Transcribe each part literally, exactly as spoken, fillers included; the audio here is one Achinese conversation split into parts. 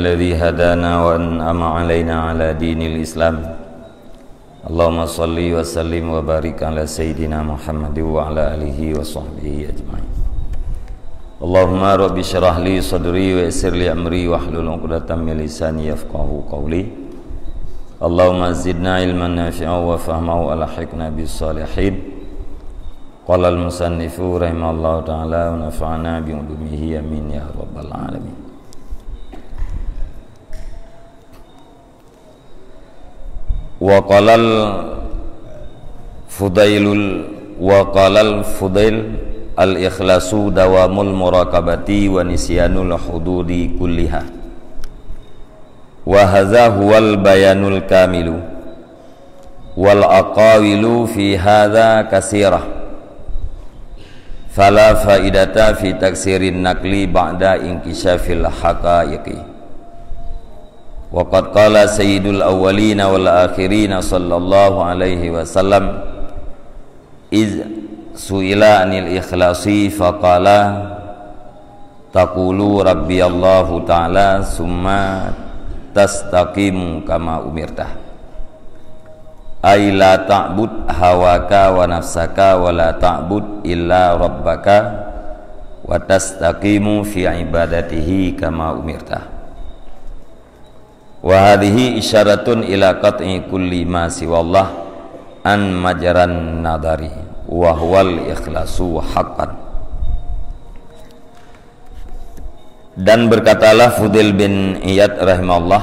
الذي هدانا وأنعم علينا على دين الإسلام. اللهم صل وسلم وبارك على سيدنا محمد وعلى آله وصحبه أجمعين. اللهم رب اشرح لي صدري ويسر لي أمري واحلل عقدة من لساني يفقهوا قولي. اللهم زدنا علما نافعا وفهما وألحقنا بالصالحين. قال المصنف رحمه الله تعالى ونفعنا بعلومه آمين يا رب العالمين. Wa qalal fudailul, wa qalal fudail al-ikhlasu dawamul muraqabati wa nisyanul hududi kulliha. Wa hadza huwal bayanul kamilu. Wal aqawilu fi hadza kasirah. Fala faidata fi taksirin nakli ba'da inkishafil haqaiqi. Wa qad qala sayyidul awwalina wal akhirina sallallahu alaihi wasallam, iz su'ila anil ikhlasi faqala, taqulu rabbi Allahu ta'ala summa tastaqimu kama umirta. Ay la ta'bud hawaka wa nafsaka wa la ta'bud illa rabbaka wa tastaqimu fi ibadatihi kama umirta. Wa hadhihi isyaratun ila qat'i kulli ma siwallah an majran nadari wa huwal ikhlasu haqqan. Dan berkatalah Fudail bin Iyad rahimahullah,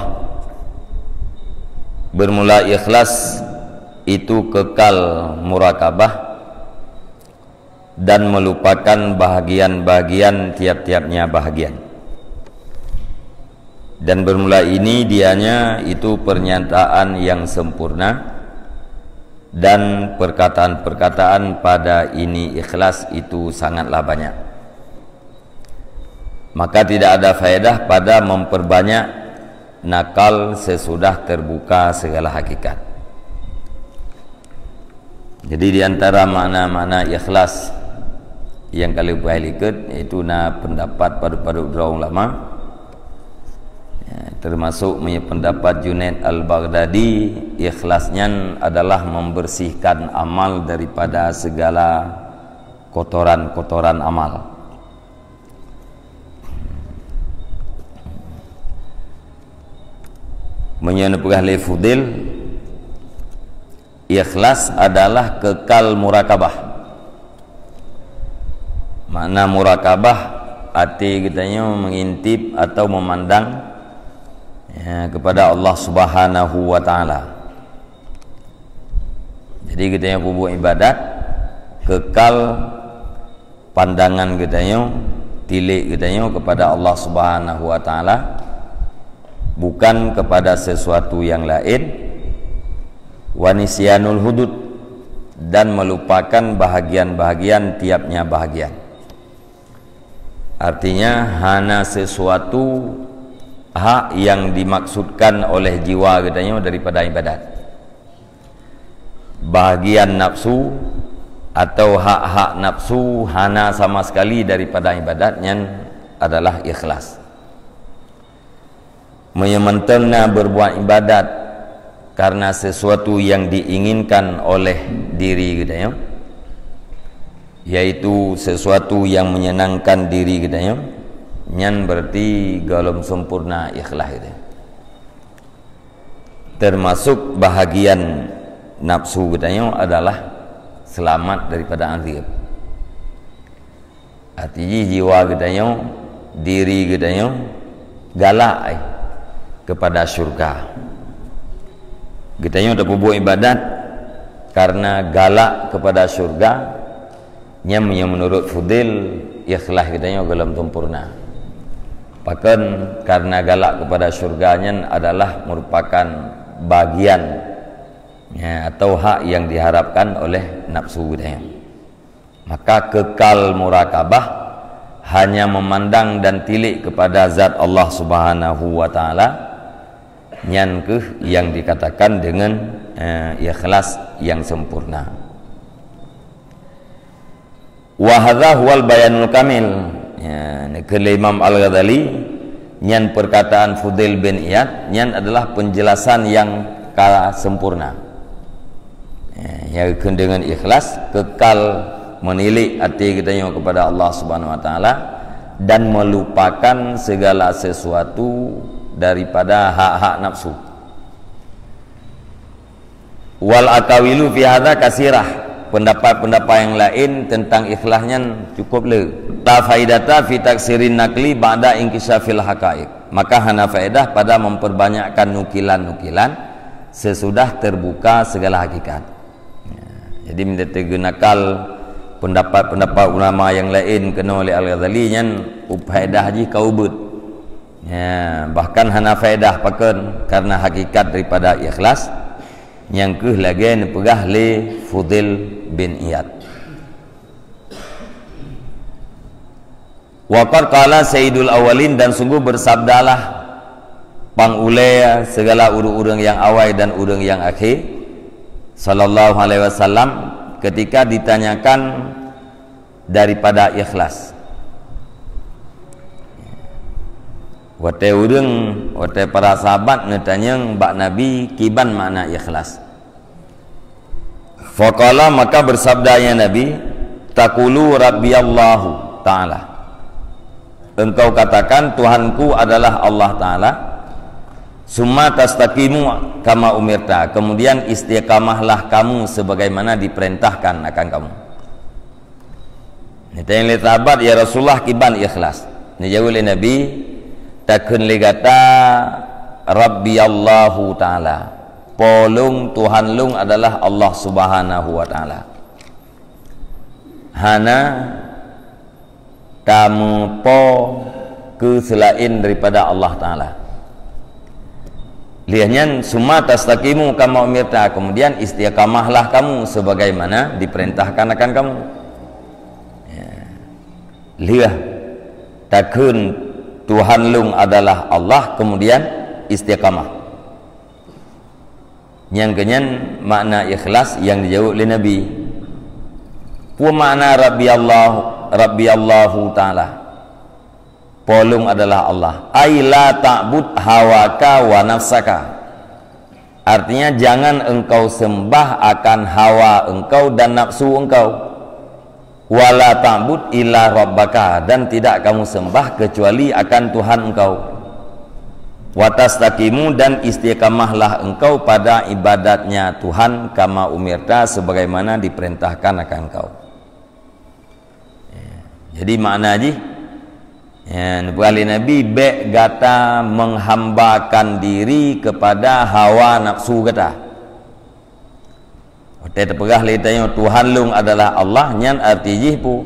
bermula ikhlas itu kekal murakabah dan melupakan bahagian-bahagian tiap-tiapnya bahagian. Dan bermula ini dianya itu pernyataan yang sempurna, dan perkataan-perkataan pada ini ikhlas itu sangatlah banyak. Maka tidak ada faedah pada memperbanyak nakal sesudah terbuka segala hakikat. Jadi di antara makna-makna ikhlas yang ka lheueh likot, yaitu na pendapat padub-padub droe ulama. Ya, termasuk meunyoe pendapat Junaid Al-Baghdadi, ikhlas nyan adalah membersihkan amal daripada segala kotoran-kotoran amal. Meunyoe neupeugah lé Fudail, ikhlas adalah kekal murakabah. Makna murakabah, até geutanyoe mengintip atau memandang, ya, kepada Allah Subhanahu wa Ta'ala. Jadi geutanyoe peubuet ibadat, kekal pandangan geutanyoe, tilék geutanyoe kepada Allah Subhanahu wa Ta'ala, bukan kepada sesuatu yang lain. Wa nisyanul hudud, dan melupakan bahagian-bahagian tiapnya bahagian. Artinya, hana sesuatu hak yang dimaksudkan oleh jiwa geutanyoe daripada ibadat. Bahagian nafsu atau hak-hak nafsu hana sama sekali daripada ibadat, nyan adalah ikhlas. Meunyoe mantong na berbuat ibadat karena sesuatu yang diinginkan oleh diri geutanyoe, yaitu sesuatu yang menyenangkan diri geutanyoe, nyan berarti golom sempurna ikhlas geutanyoe. Termasuk bahagian nafsu geutanyoe adalah selamat daripada azab. Arti jih jiwa geutanyoe, diri geutanyoe galak, eh, kepada syurga. Geutanyoe tapeubuet ibadat karena galak kepada syurga, nyan meunyoe meunurot Fudail, ikhlas geutanyoe golom sempurna. Pakon? Karena galak kepada syurga nyan adalah merupakan bagian, ya, atau hak yang diharapkan oleh nafsu geutanyoe. Maka kekal murakabah, hanya memandang dan tilik kepada zat Allah Subhanahu wa Ta'ala, nyan keuh yang dikatakan dengan, eh, ikhlas yang sempurna. Wa hadza huwal bayanul kamil. Ya, kheun lé Imam Al-Ghazali, Nyan perkataan Fudail bin Iyad, nyan adalah penjelasan yang ka sempurna. Eh, nyang kheun deungon ikhlas, kekal menilik até geutanyoe kepada Allah Subhanahu wa Taala dan melupakan segala sesuatu daripada hak-hak nafsu. Wal aqwalu fi hadza katsirah. Pendapat-pendapat yang lain tentang ikhlas nyan cukup le. La faidata fi taksirin naqli ba'da inkishafil haqaiq. Maka hana faedah pada memperbanyakkan nukilan-nukilan sesudah terbuka segala hakikat. Ya, jadi, meunyoe teugeunakal pendapat-pendapat ulama yang lain keunoe lé Al-Ghazali nyan, faedah jih ka ubit. Ya, bahkan hana faedah, pakon? Karena hakikat daripada ikhlas nyang keuh lagée neupeugah lé Fudail bin Iyad. Wa qad qala Sayyidul Awwalin, dan sungguh bersabdalah pangulée segala ureuëng-ureuëng nyang awai dan ureuëng nyang akhé, sallallahu alaihi wasallam, ketika ditanyakan daripada ikhlas. Watée ureuëng, watée para sahabat neutanyong bak Nabi kiban makna ikhlas. Faqala, maka bersabda ia Nabi, "Taqulu Rabbiyallahu Ta'ala." Engkau katakan, "Tuhanku adalah Allah Ta'ala." "Summa tastaqimu kama umirta." Kemudian istiqamahlah kamu sebagaimana diperintahkan akan kamu. Neutanyong lé sahabat, "Ya Rasulullah, kiban ikhlas?" Neujaweueb lé Nabi, "Takheun lé gata, 'Rabbiyallahu Ta'ala.' Po lôn, Tuhan lôn adalah Allah Subhanahu wa Ta'ala. Hana tameupo keu seulaén daripada Allah Ta'ala." Lheueh nyan, "Summa tastaqimu kama umirta," kemudian istiqamahlah kamu sebagaimana diperintahkan akan kamu. Ya. Lheueh takheun, "Tuhan lôn adalah Allah," kemudian istiqamah. Nyang keunyan makna ikhlas nyang dijaweueb lé Nabi. Peue makna Rabbiyallahu, Rabbiyallahu Ta'ala? Po lôn adalah Allah. Ai la ta'bud hawaka wa nafsaka. Artinya, jangan engkau sembah akan hawa engkau dan nafsu engkau. "Wa la ta'bud illa rabbaka," dan tidak kamu sembah kecuali akan Tuhan engkau. "Wa tastaqimu," dan istiqamahlah engkau pada ibadatnya Tuhan, "kama umirta," sebagaimana diperintahkan akan engkau. Ya, jadi makna jih, ya, neupeugah lé Nabi, "Bék gata menghambakan diri kepada hawa nafsu gata." Watée teupeugah lé tanyoe, "Tuhan lôn adalah Allah," nyan arti jih peue?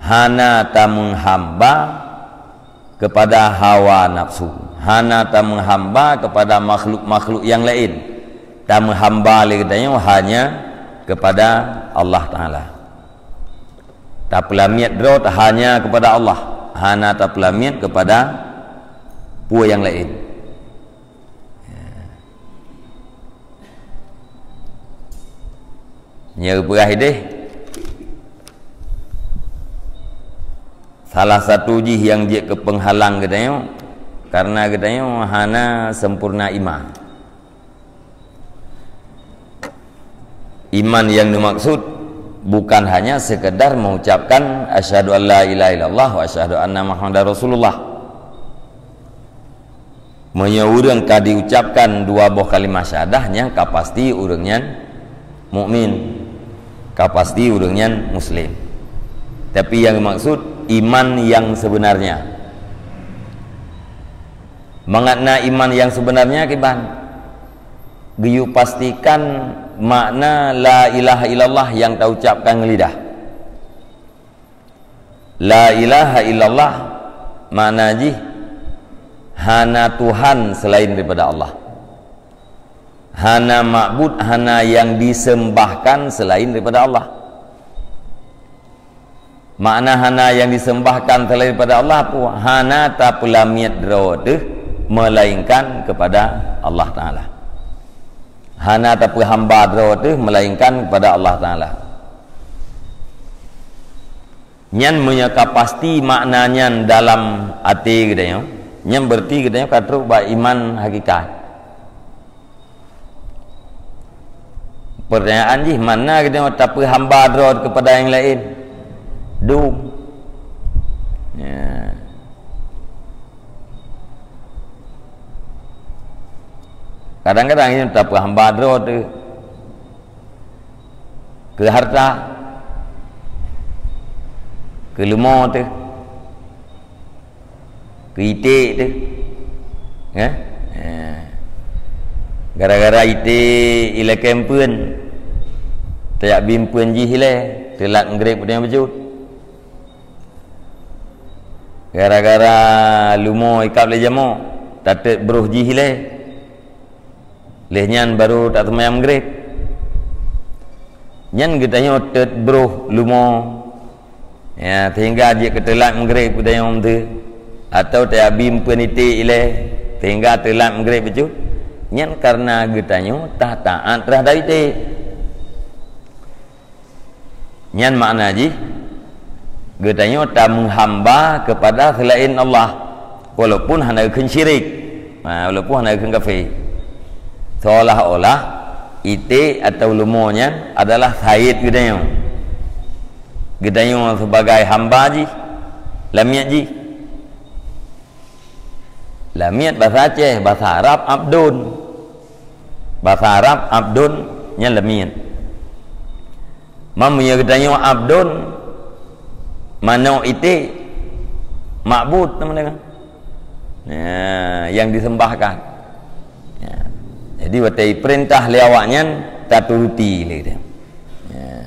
Hana tameuhamba kepada hawa nafsu, hana tameuhamba kepada makhluk-makhluk nyang laén. Tameuhamba lé geutanyoe hanya kepada Allah Ta'ala. Tapeulamiet droe hanya kepada Allah, hana tapeulamiet kepada peue nyang laén. Nyoe peugah idéh, salah satu jih nyang jeuet keu peunghalang geutanyoe, karena geutanyoe hana sempurna iman. Iman nyang dimaksud bukan hanya sekedar mengucapkan, "Asyhadu an la ilaha illallah wa asyhadu anna Muhammadar Rasulullah." Meunyoe ureuëng ka diucapkan dua boh kalimah syahadah, nyan ka pasti ureuëng nyan mukmin, ka pasti ureuëng nyan muslim. Tapi nyang dimaksud iman nyang sebenarnya. Mangat na iman nyang sebenarnya kiban? Geuyue pastikan makna la ilaha illallah nyang taucapkan ngon lidah. La ilaha illallah makna jih hana Tuhan selain daripada Allah. Hana ma'bud, hana nyang disembahkan selain daripada Allah. Makna hana nyang disembahkan selain daripada Allah peue? Hana tapeulamiet droe teuh melainkan kepada Allah Ta'ala. Hana tapeuhamba droe teuh melainkan kepada Allah Ta'ala. Nyan meunyoe ka pasti makna nyan dalam até geutanyoe, Nyan berarti geutanyoe ka trok bak iman hakikat. Pertanyaan jih, mana geutanyoe tapeuhamba droe keupada nyang laén? Dum. Ya. Kadang-kadang nyoe tapeuhamba droe teuh keu harta, keu leumo teuh, keu iték teuh. Ya? Ya. Gara-gara iték ilakée eumpeuen, tajak bi eumpeuen jih ilée, teulat meugreb geutanyoe bacut. Gara-gara leumo ikab lé jamok, tateut broh jih ilée. Lheueh nyan barô taseumayang meugreb. Nyan geutanyoe teut broh leumo, ya, sehingga jeuet keu teulat meugreb geutanyoe meuteue, atawa tajak bi eumpeuen iték ilée, sehingga teulat meugreb bacut. Nyan kareuna geutanyoe ta-, taát teuhadab iték. Nyan makna jih, geutanyoe tameuhamba keupada seulaén Allah, walaupun hana geukheun syirik, ha, walaupun hana geukheun kafé. Seolah-olah iték atawa leumo nyan adalah sayid geutanyoe. Geutanyoe sibagai hamba jih, lamiet jih. Lamiet basa Aceh, basa Arab abdun. Basa Arab abdun nyan lamiet. Meunyoe geutanyoe abdun, manok iték, ma'bud nama dengan. Nah, yang disembahkan. Ya. Jadi watée ipeurintah lé awaknyan taturuti lé dia. Ya.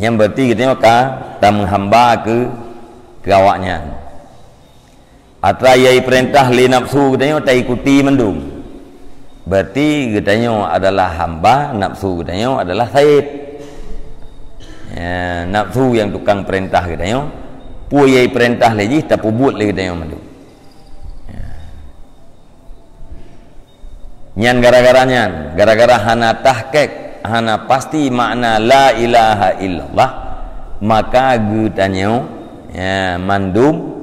Nyan berarti geutanyoe ka tameuhamba keu, keu awaknyan. Atra nyang ipeurintah lé nafsu geutanyoe taikuti mandum. Berarti geutanyoe adalah hamba, nafsu geutanyoe adalah sayid. Ya, nafsu nyang tukang peurintah geutanyoe, peue nyang ipeurintah lé jih tapeubuet lé geutanyoe mandum. Ya. Nyan gara-gara nyan, gara-gara hana tahqiq, hana pasti makna la ilaha illallah, maka geutanyoe, ya, mandum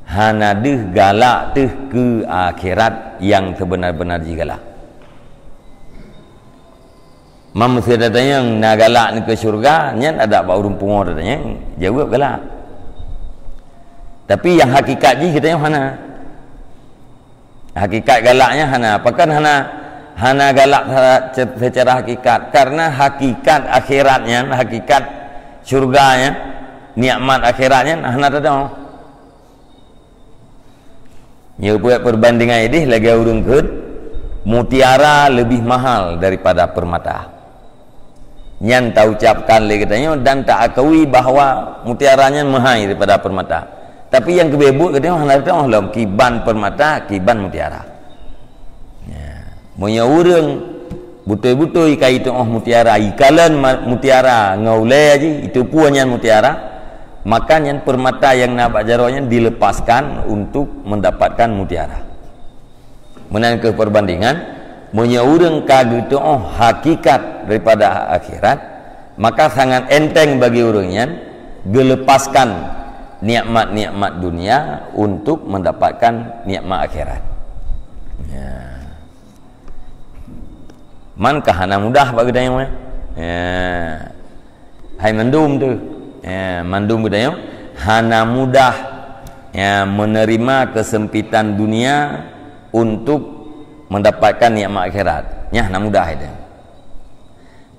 hana deuh galak teuh keu akhirat nyang seubeuna-beuna jih galak. Meunyoe tatanyong na galak nikeue syeuruga, nyan adak bak ureuëng pungo tatanyong, jaweueb galak. Tapi nyang hakikat jih geutanyoe hana. Hakikat galak nyan hana. Pakon hana, hana galak se-, secara hakikat? Karena hakikat akhirat nyan, hakikat syeuruga nyan, nikmat akhirat nyan hana teudoh. Nyoe buet perbandingan idéh lagée ureuëng kheun, mutiara lebih mahal daripada permata. Nyan taucapkan lé geutanyoe dan taakui bahwa mutiara nyan meuhai daripada permata. Tapi nyang keubeh buet geutanyoe hana teudoh lom kiban permata, kiban mutiara. Ya. Meunyoe ureuëng beutôi-beutôi ka iteuoh mutiara, ikalon ma-, mutiara ngon ulée jih, iteupeue nyan mutiara, maka nyan permata nyang na bak jaroe nyan dilepaskan untuk mendapatkan mutiara. Meunan kheueh perbandingan, meunyoe ureuëng ka geuteuoh hakikat daripada akhirat, maka sangat enteng bagi ureuëng nyan geulepaskan nikmat-nikmat dunia untuk mendapatkan nikmat akhirat. Ya. Man ka hana mudah bak geutanyoe, eh? Ya. Hai mandum tu. Ya, mandum geutanyoe hana mudah, ya, menerima kesempitan dunia untuk mendapatkan nikmat akhirat. Nyan hana mudah itu.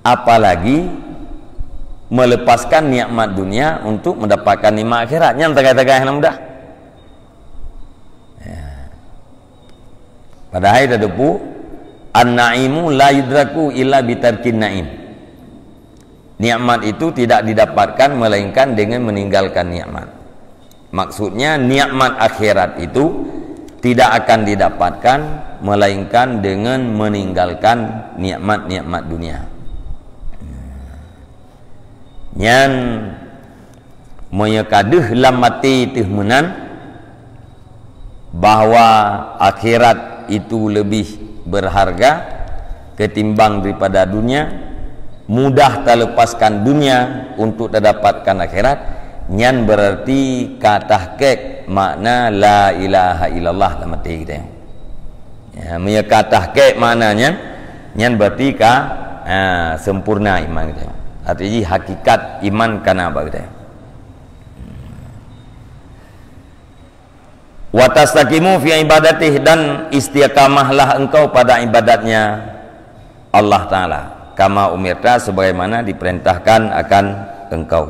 Apalagi melepaskan nikmat dunia untuk mendapatkan nikmat akhirat. Nyan tagai-tagai hana mudah. Ya. Padahai tateupeue, "An-na'imu la yudraku illa bitarkin na'im." Nikmat itu tidak didapatkan melainkan dengan meninggalkan nikmat. Maksudnya, nikmat akhirat itu tidak akan didapatkan melainkan dengan meninggalkan nikmat-nikmat dunia. Nyan meunyoe ka deuh lam até teuh meunan bahwa akhirat itu lebih berharga ketimbang daripada dunia, mudah talepaskan dunia untuk tadapatkan akhirat, nyan berarti ka tahqiq makna la ilaha illallah lam até geutanyoe. Ya, meunyoe ka tahqiq makna nyan, nyan berarti ka, ha, sempurna iman geutanyoe. Arti jih hakikat iman ka na bak geutanyoe. Wa tastaqimu fi ibadatih, dan istiqamahlah engkau pada ibadatnya Allah Ta'ala, kama umirta, sebagaimana diperintahkan akan engkau.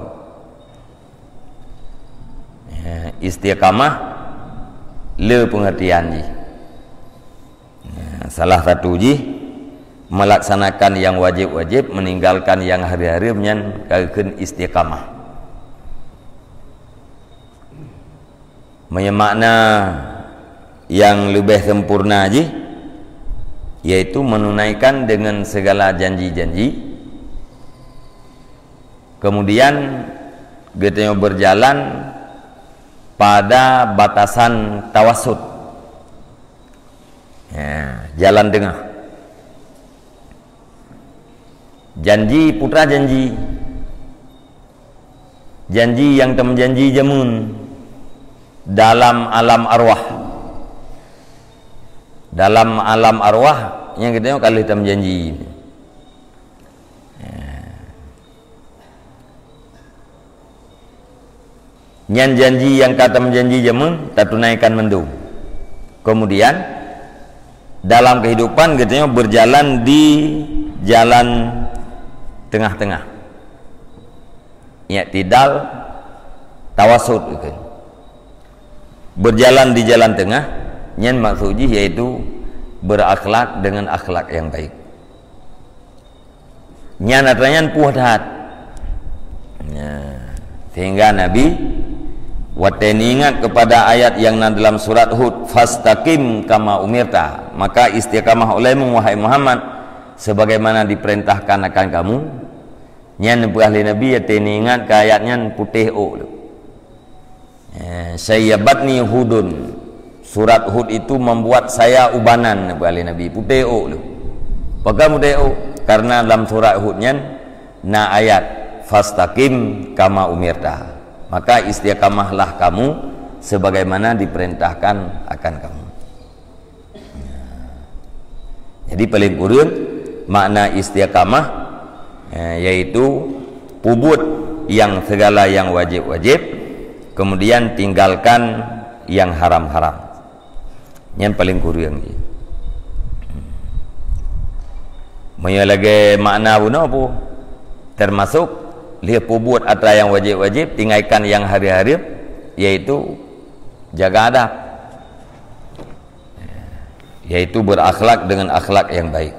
Ya, istiqamah le pengertian jih. Ya, salah satu jih, melaksanakan yang wajib-wajib, meninggalkan yang hareuem-hareuem, nyan ka geukheun istiqamah. Meunyoe makna yang leubeh sempurna jih, yaitu menunaikan dengan segala janji-janji, kemudian geutanyoe berjalan pada batasan tawasut. Ya, jalan tengah. Janji putra janji. Janji nyang tameujanji jameun dalam alam arwah. Dalam alam arwah, nyang geutanyoe ka lheueh tameujanji. Ya. Nyan janji nyang ka tameujanji jameun, tatunaikan mandum. Kemudian, dalam kehidupan geutanyoe berjalan di jalan tengah-tengah. I'tidal, tawasut gitu. Berjalan di jalan tengah, nyan maksud jih yaitu berakhlak dengan akhlak yang baik. Nyan atra nyan puih that. Ya. Sehingga Nabi watée ingat kepada ayat yang na dalam surat Hud, "Fastaqim kama umirta," maka istiqamah olehmu, wahai Muhammad, sebagaimana diperintahkan akan kamu. Nyan neupeugah lé Nabi, watée ingat ke ayat nyan putéh ôk lé. Eh, "Syayyabatni Hudun." Surat Hud itu membuat saya ubanan, neupeugah lé Nabi, putéh ôk lé. Pakon putéh ôk? Karena dalam surat Hud nyan na ayat, "Fastaqim kama umirta." Maka istiqamahlah kamu sebagaimana diperintahkan akan kamu. Jadi paling kureueng makna istiqamah, eh, yaitu pubuet yang segala yang wajib-wajib, kemudian tinggalkan yang haram-haram. Nyan paling kureueng jih. Meunyoe lagée makna bunoe pu, termasuk lheueh pubuet atra yang wajib-wajib, tingaikan yang hareuem-hareuem, yaitu jaga adab. Yaitu berakhlak dengan akhlak yang baik.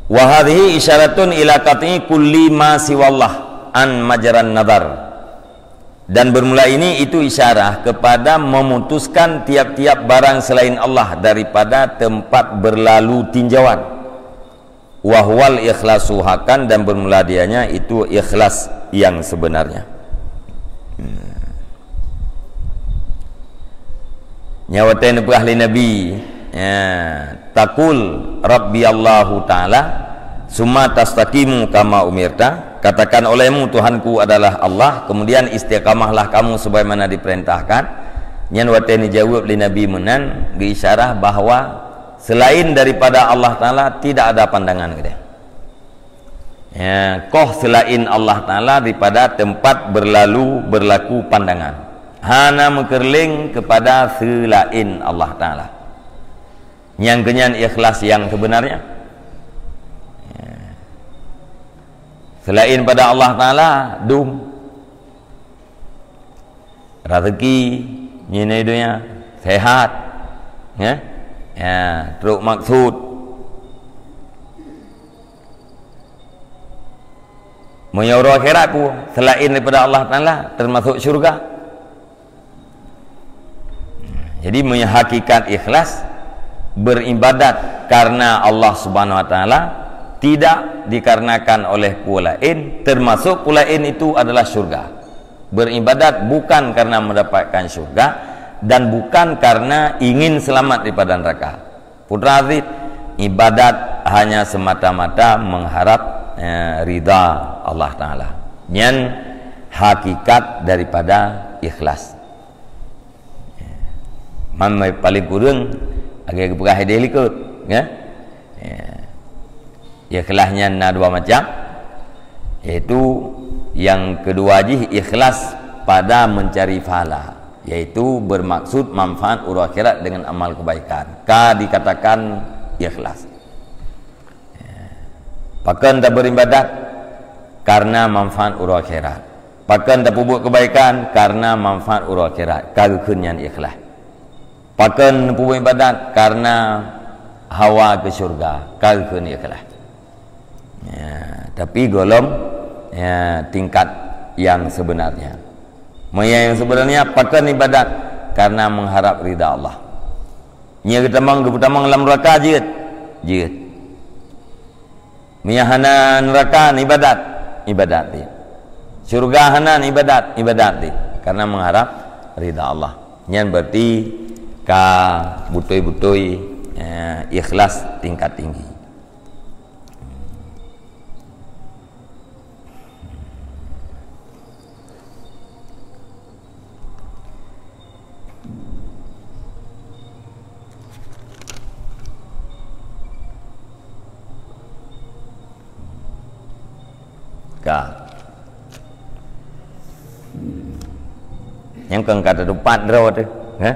Wa hadhihi isyaratun ila qat'i kulli ma siwallah an majran nadhar. Dan bermula ini itu isyarah kepada memutuskan tiap-tiap barang selain Allah daripada tempat berlalu tinjauan. Wa huwal ikhlasu haqqan, dan bermula dianya itu ikhlas yang sebenarnya. Hmm. Nyan watée neupeugah lé Nabi, ya, "Taqul Rabbi Allahu Ta'ala, summa tastaqimu kama umirta." Katakan olehmu, "Tuhanku adalah Allah," kemudian istiqamahlah kamu sebagaimana diperintahkan. Nyan watée neujaweueb lé Nabi meunan, geuisyarah bahwa selain daripada Allah Ta'ala tidak ada pandangan geude. Ya, koh selain Allah Ta'ala daripada tempat berlalu berlaku pandangan. Hana meukeureuléng kepada selain Allah Ta'ala. Nyang keunyan ikhlas yang sebenarnya. Ya. Selain pada Allah Ta'ala, dum. Raseuki, nyoe donya, sehat. Ya. Ya, trok maksud. Meunyoe uroe akhirat pu, selain daripada Allah Ta'ala, termasuk syurga. Jadi, meunyoe hakikat ikhlas, beribadat karena Allah Subhanahu Wa Ta'ala, tidak dikarenakan oleh peue laén, termasuk peue laén itu adalah syurga. Beribadat bukan karena mendapatkan syurga dan bukan karena ingin selamat daripada neraka. Putra Aziz, ibadat hanya semata-mata mengharap, eh, ridha Allah Taala. Nyan hakikat daripada ikhlas. Man paling kureueng lagèe geupeugah idéh likot, ya. Ya. Ikhlas nyan na dua macam, yaitu yang kedua jih ikhlas pada mencari pahala, yaitu bermaksud manfaat uroe akhirat dengan amal kebaikan. Ka dikatakan ikhlas. Pakon taberibadat? Karena manfaat uroe akhirat. Pakon tapeubuet kebaikan? Karena manfaat uroe akhirat. Ka geukheun nyan ikhlas. Pakon peubuet ibadat? Karena hawa keu syurga. Ka geukheun ikhlas. Ya, tapi golom, ya, tingkat yang sebenarnya. Meunyo yang sebenarnya, pakon ibadat? Karena mengharap ridha Allah. Nyan geutamong, geupeutamong lam neuraka jeuet, jeuet. Meunyo hana neuraka, ibadat, ibadat jih. Syurga hana, ibadat, ibadat jih. Karena mengharap ridha Allah. Nyan berarti ka beutôi-beutôi, eh, ikhlas tingkat tinggi. Ka. Nyang kon ka teupat droe teuh, ha?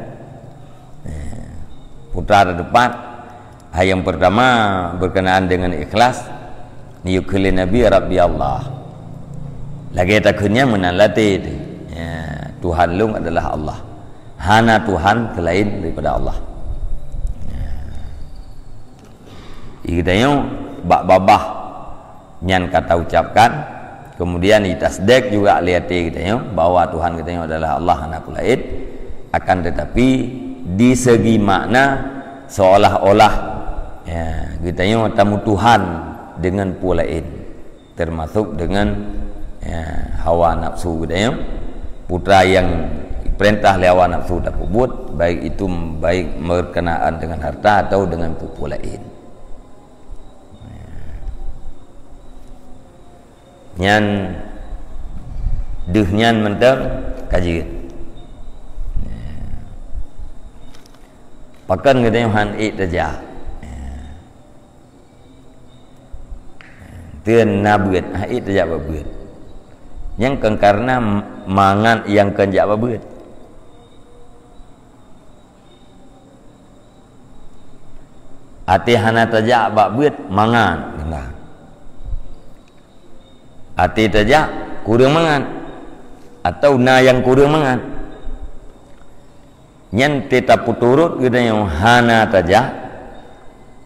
Putra teupat. Hai nyang pertama, berkenaan dengan ikhlas, neuyue kheun lé Nabi, "Rabbi Allah." Lagèe takheun nyan meunan latée teuh. Ya, Tuhan lôn adalah Allah. Hana Tuhan selain daripada Allah. Ya. Geutanyoe bak babah nyan ka taucapkan, kemudian ditasdek juga lé até geutanyoe bahwa Tuhan geutanyoe adalah Allah, hana peue laén. Akan tetapi, di segi makna, seolah-olah, ya, geutanyoe tameutuhan dengan peue laén, termasuk dengan, ya, hawa nafsu geutanyoe. Putra nyang diperintah lé hawa nafsu tapeubuet, baik itu, baik berkenaan dengan harta atau dengan peue-peue laén. Nyan, deuh nyan mantong ka jeuet. Pakon geutanyoe han ék tajak? Teun na beuet, han ék tajak bak beuet. Nyan kon karena mangat nyang kon jak bak beuet. Até hana tajak bak beuet, mangat. Até tajak, kureueng mangat. Atau na nyang kureueng mangat. Nyan teuh tapeuturot geutanyoe hana tajak,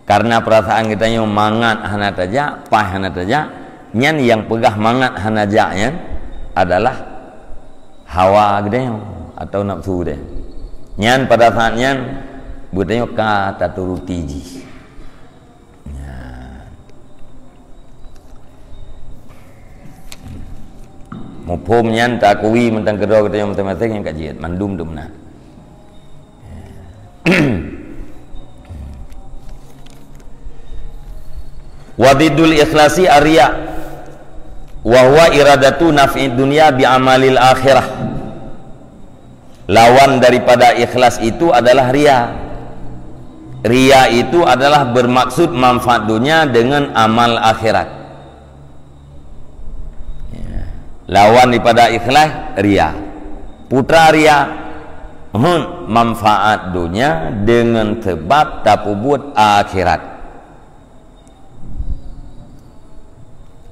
karena perasaan geutanyoe mangat hana tajak, paih hana tajak, nyan nyang peugah mangat hana jak nyan adalah hawa geutanyoe atau nafsu geutanyoe. Nyan pada saat nyan geutanyoe ka taturuti jih. Nyan. Muphom nyan taakui mantong keudroe geutanyoe maséng-maséng nyang ka jeuet, mandum dum na. Wa diddul ikhlasi ar-riya, wa huwa iradatu naf'id dunya bi amalil akhirah. Lawan daripada ikhlas itu adalah ria. Ria itu adalah bermaksud manfaat dunia dengan amal akhirat. Ya. Lawan daripada ikhlas, ria. Putra ria, hun manfaat dunia dengan sebab tapeubuet akhirat.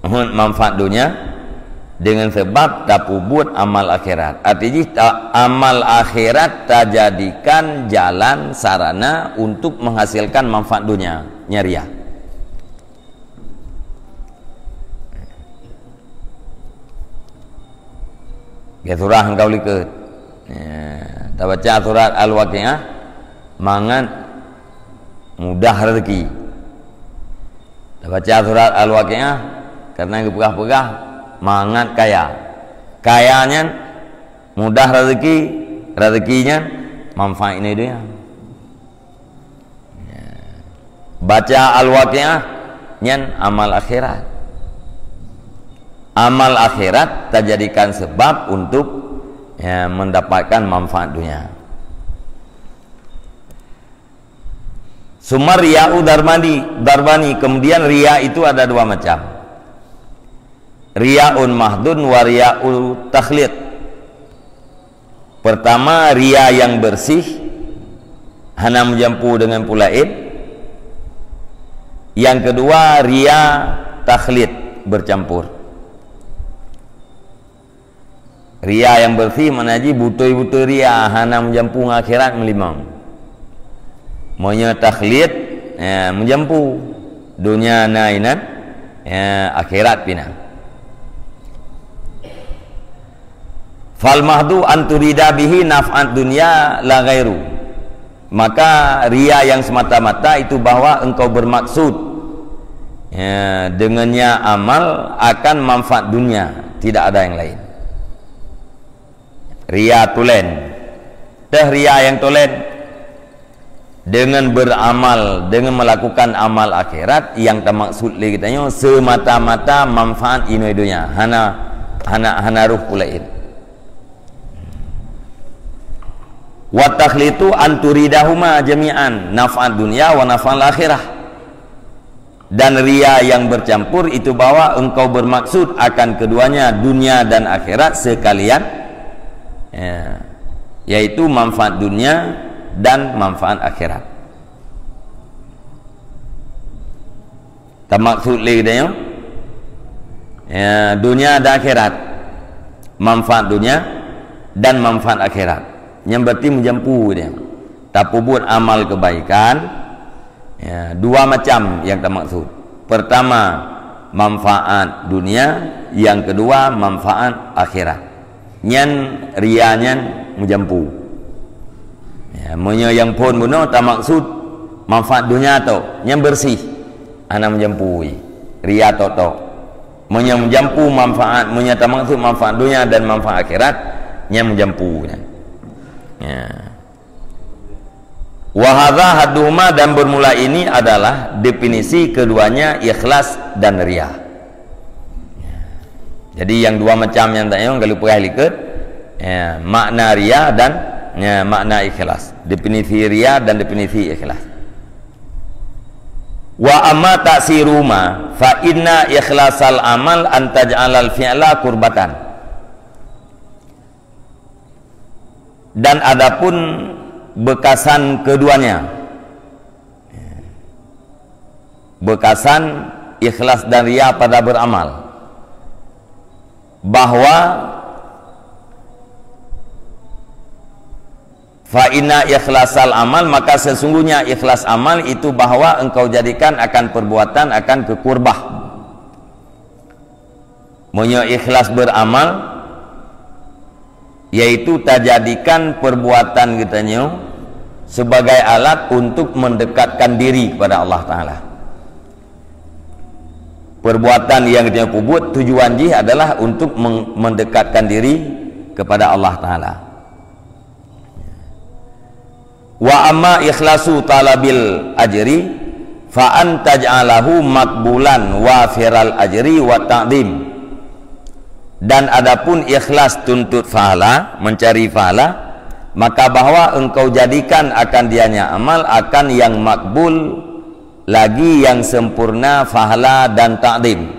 Hun manfaat dunia dengan sebab tapeubuet amal akhirat. Arti jih, ta-, amal akhirat tajadikan jalan sarana untuk menghasilkan manfaat dunia. Nyan ria. Ya, surah engkau likot. Ya, tabaca surat Al-Waqiah, mangat mudah rezeki. Tabaca surat Al-Waqiah, karena geupeugah-peugah mangat kaya. Kaya nyan mudah rezeki, rezeki nyan manfaat ini dunia. Ya. Baca Al-Waqiah nyan amal akhirat. Amal akhirat tajadikan sebab untuk, ya, mendapatkan manfaat dunia. Summa riya'u darbani, darbani, kemudian riya itu ada dua macam. Riyaun mahdun wa riya'u takhlid. Pertama, riya yang bersih, hana meujampu dengan peue laén. Yang kedua, riya takhlid, bercampur. Riya yang bersih makna jih beutôi-beutôi riya, hana meujampu ngon akhirat meulimong. Meunyoe takhlid, ya, meujampu. Dunia na inan, ya, akhirat pih na. Fal mahdu an turida bihi naf'at dunya la ghairu. Maka riya yang semata-mata itu bahwa engkau bermaksud, ya, dengannya amal akan manfaat dunia, tidak ada yang lain. Riya tulen. Teuh riya nyang tulen. Dengan beramal, dengan melakukan amal akhirat, nyang tamaksud lé geutanyoe semata-mata manfaat inoe donya, hana, hana, hana roh peue laén. Wa takhlitu an turidahuma jami'an, naf'ad dunya wa naf'al akhirah. Dan riya yang bercampur itu bahwa engkau bermaksud akan keduanya, dunia dan akhirat sekalian, ya, yaitu manfaat dunia dan manfaat akhirat. Tamaksud lé geutanyoe, ya, dunia dan akhirat, manfaat dunia dan manfaat akhirat. Nyang berarti meujampu dia. Tapeubuet amal kebaikan, ya, dua macam nyang tamaksud. Pertama, manfaat dunia, yang kedua, manfaat akhirat. Nyan riya nyan meujampu. Ya, meunyoe nyang phon bunoe tamaksud manfaat dunia tok, nyan bersih, hana meujampu, riya tok-tok. Meunyoe meujampu manfaat, meunyoe tamaksud manfaat dunia dan manfaat akhirat, nyan meujampu nyan. Ya. Wa hadza hadduhuma, dan bermula ini adalah definisi keduanya ikhlas dan riya. Jadi nyang dua macam nyang tanyong ka lheueh peugah likot, ya, makna riya dan, ya, makna ikhlas. Definisi riya dan definisi ikhlas. Wa amma ta'siruma fa inna ikhlasal amal an taj'alal fi'la qurbatan. Dan adapun bekasan keduanya, bekasan ikhlas dan riya pada beramal, bahwa fa inna ikhlasal amal, maka sesungguhnya ikhlas amal itu bahwa engkau jadikan akan perbuatan akan keu kurbah. Meunyoe ikhlas beramal, yaitu tajadikan perbuatan geutanyoe sebagai alat untuk mendekatkan diri kepada Allah Taala. Perbuatan nyang geutanyoe peubuet tujuan jih adalah untuk meng-, mendekatkan diri kepada Allah Taala. Wa amma ikhlasu talabil ajri fa an taj'alahu maqbulan wafiral ajri wa ta'zim. Dan adapun ikhlas tuntut pahala, mencari pahala, maka bahwa engkau jadikan akan dianya amal akan yang makbul, lagi yang sempurna pahala dan ta'zim.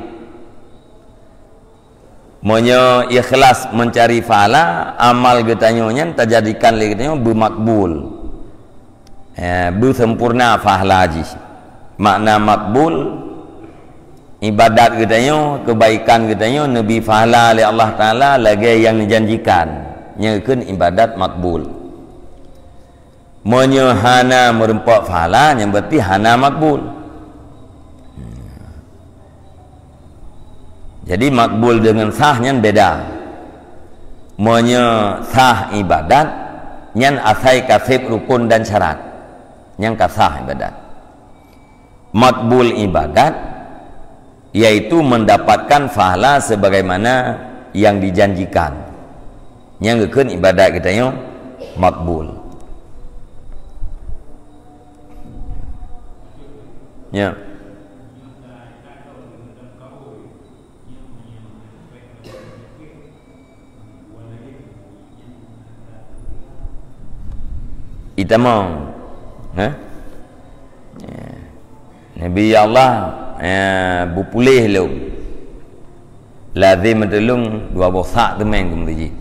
Meunyoe ikhlas mencari pahala, amal geutanyoe nyan tajadikan lé geutanyoe beumakbul. Eh, beusempurna pahala jih. Makna makbul, ibadat geutanyoe, kebaikan geutanyoe neubi pahala lé Allah Taala lagée nyang neujanjikan. Nyan keuh ibadat makbul. Meunyoe hana meurumpok pahala, nyan berarti hana makbul. Jadi makbul dengan sah nyan beda. Meunyoe sah ibadat, nyan asai ka seb rukun dan syarat. Nyan ka sah ibadat. Makbul ibadat, yaitu mendapatkan pahala sebagaimana yang dijanjikan. Nyang geukheun ibadat geutanyoe makbul. Ya. Itamong. Ha? Ya. Nabi, "Ya Allah, ya, beupuléh lôn. Lazem ateueh lôn dua boh sak teumèn keu meuseujid."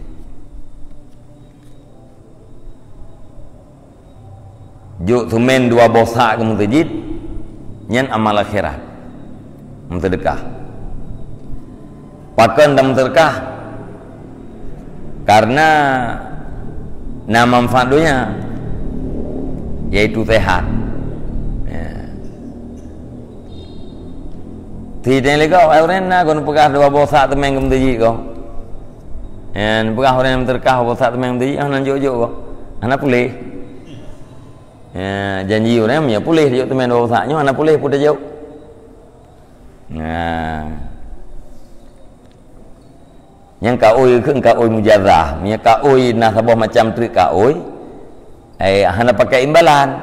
Jok teumèn dua boh sak keu meuseujid, nyan amal akhirat. Meuseudeukah. Pakon tameuseudeukah? Karena na manfaat donya, yaitu sehat. Ya. Ti teng lé gob, ai ureueng na kon peugah dua boh sak teumèn keu meuseujid gob. Ya, peugah ureueng meuseudeukah dua boh sak teumèn keu meuseujid, hana jok-jok gob. Hana puléh. Ya, janji ureueng, ya puléh jok teumèn dua boh sak nyoe, hana puléh peue tajok. Nah. Nyang kaôi kheun kaôi mujazah. Meunyoe kaôi na saboh macam treuk kaôi, eh, hana pakai imbalan.